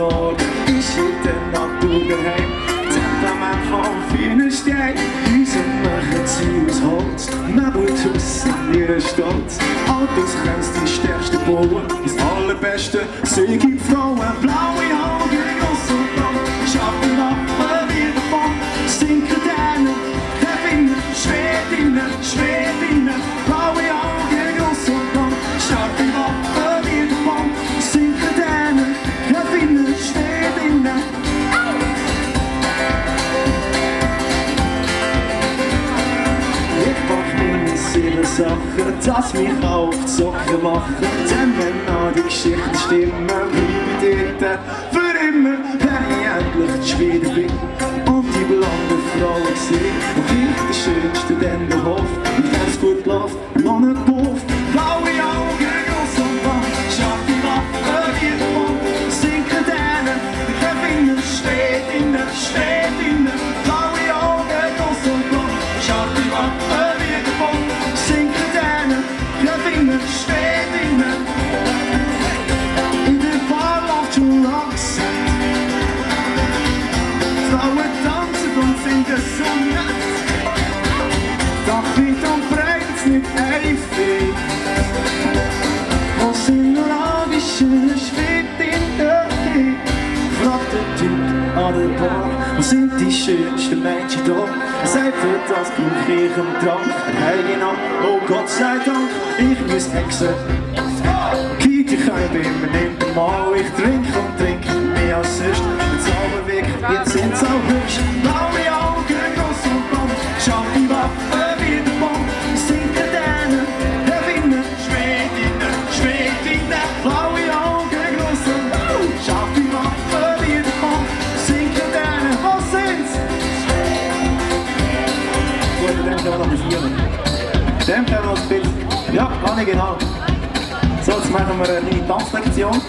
Morgen ist in der Natur daheim. Temperament vom feinen Stein. Häuser machen sie aus Holz, Möbelhaus sind ihre Stolz. Autos kannst die stärksten bauen, das allerbeste sind die Frauen. Blaue Augen, gross und blau, schaffen Waffen wie davon. Sinken Dänen, Gewinnen, Schwedinnen, Schwedinnen. Blaue Augen, gross und blau, schaffen Waffen wie davon. Sinken Dänen, Gewinnen, Schwedinnen. Sachen, dass mich auf die Socken machen. Denn wenn an die Geschichten stimmen, bleibe ich dort für immer. Wenn ich endlich die Schwede bin und die blonde Frau sehe, und ich der Schönste, denn der Hof, und wenn es gut läuft, noch nicht doof. Blaue Augen, gross und blau, scharfe Waffen wie der Mond. Sinken Dänen, Gewinnen, Schwedinnen, Schwedinnen. Blaue Augen, gross und blau, scharfe Waffen wie der Mond. Schwedinnen, in der Bar läuft schon langsam. Frauen tanzen und singen so nett. Doch weit und breit nicht einfach. Wo sind nur all die schönen Schwedinnen? Fragt der Typ an der Bar, wo sind die schönsten Menschen da? Er sagt, für das brauch ich einen Trank. Hey genau, oh Gott sei Dank, ich muss hexen. Kiet, ich kann bei mir nicht mal. Ich trinke und trinke mehr als sonst. Jetzt aber wirklich, jetzt sind's auch hübsch. Blaue Augen, gross und blond, scharfe Waffen wie der Bond. Sinken Dänen, Gewinnen, Schwedinnen, Schwedinnen. Blaue Augen, gross und blond, scharfe Waffen wie der Bond. Sinken Dänen, was sind's? Gut, dann können wir noch ein Vieren. Dem können wir uns bitte. Ja, kann ich genau. So, jetzt machen wir eine kleine Tanzlektion.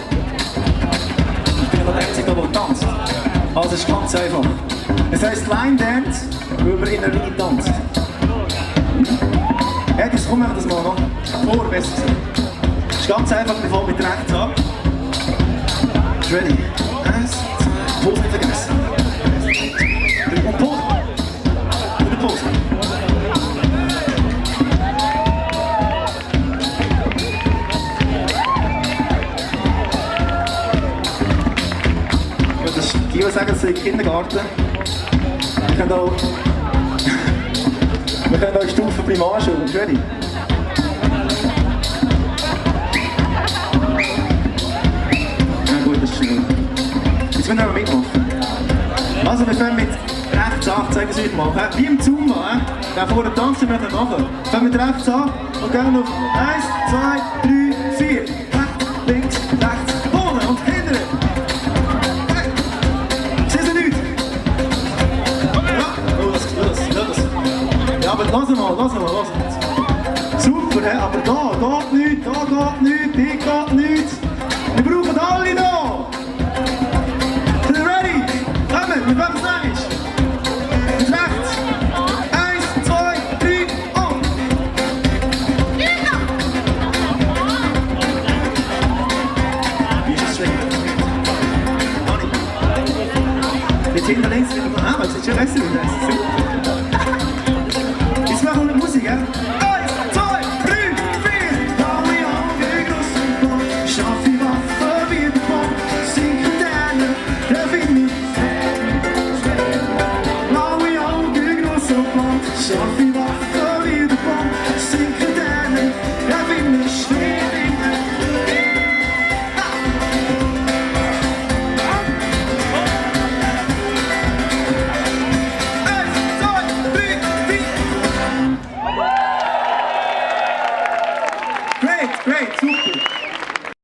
Ich bin noch der Einzige, der tanzt. Also es ist ganz einfach. Es heisst Line Dance, weil man in einer Reihe tanzt. Ja, jetzt kommen wir das mal noch. Vor, besser gesagt. Es ist ganz einfach, wir fangen mit rechts an. Ist ready? 1, 2, Pose nicht vergessen. Und Pose. Und Pose. Ich würde sagen, es ist Kindergarten. Wir können auch Stufe Primarschule. Ready? Ja gut, das ist schnell. Jetzt müssen wir mitmachen. Also wir fangen mit rechts an, zeigen Sie euch mal. Wie im Zumba, der vor dem Tanzen wir machen. Wir fangen mit rechts an und gehen auf 1, 2, 3, 4. Rechts, links, rechts, vorne und hinten. Ja, aber lass mal. Super, he? Aber da geht nichts, hier geht nichts. Wir brauchen alle noch. Sind ihr ready? Kommen, mit wem sagst du? Mit rechts. 1, 2, 3 und. Wie ist das schlecht? Jetzt hinter links wieder mal haben, das ist schon besser wie das. Jetzt machen wir Musik, ja? 1, 2, 3, 4. Blaue Augen, gross und blond, scharfe Waffen wie der Bond. Sinken Dänen, Gewinnen. Blaue Augen, gross und blond, scharfe Waffen.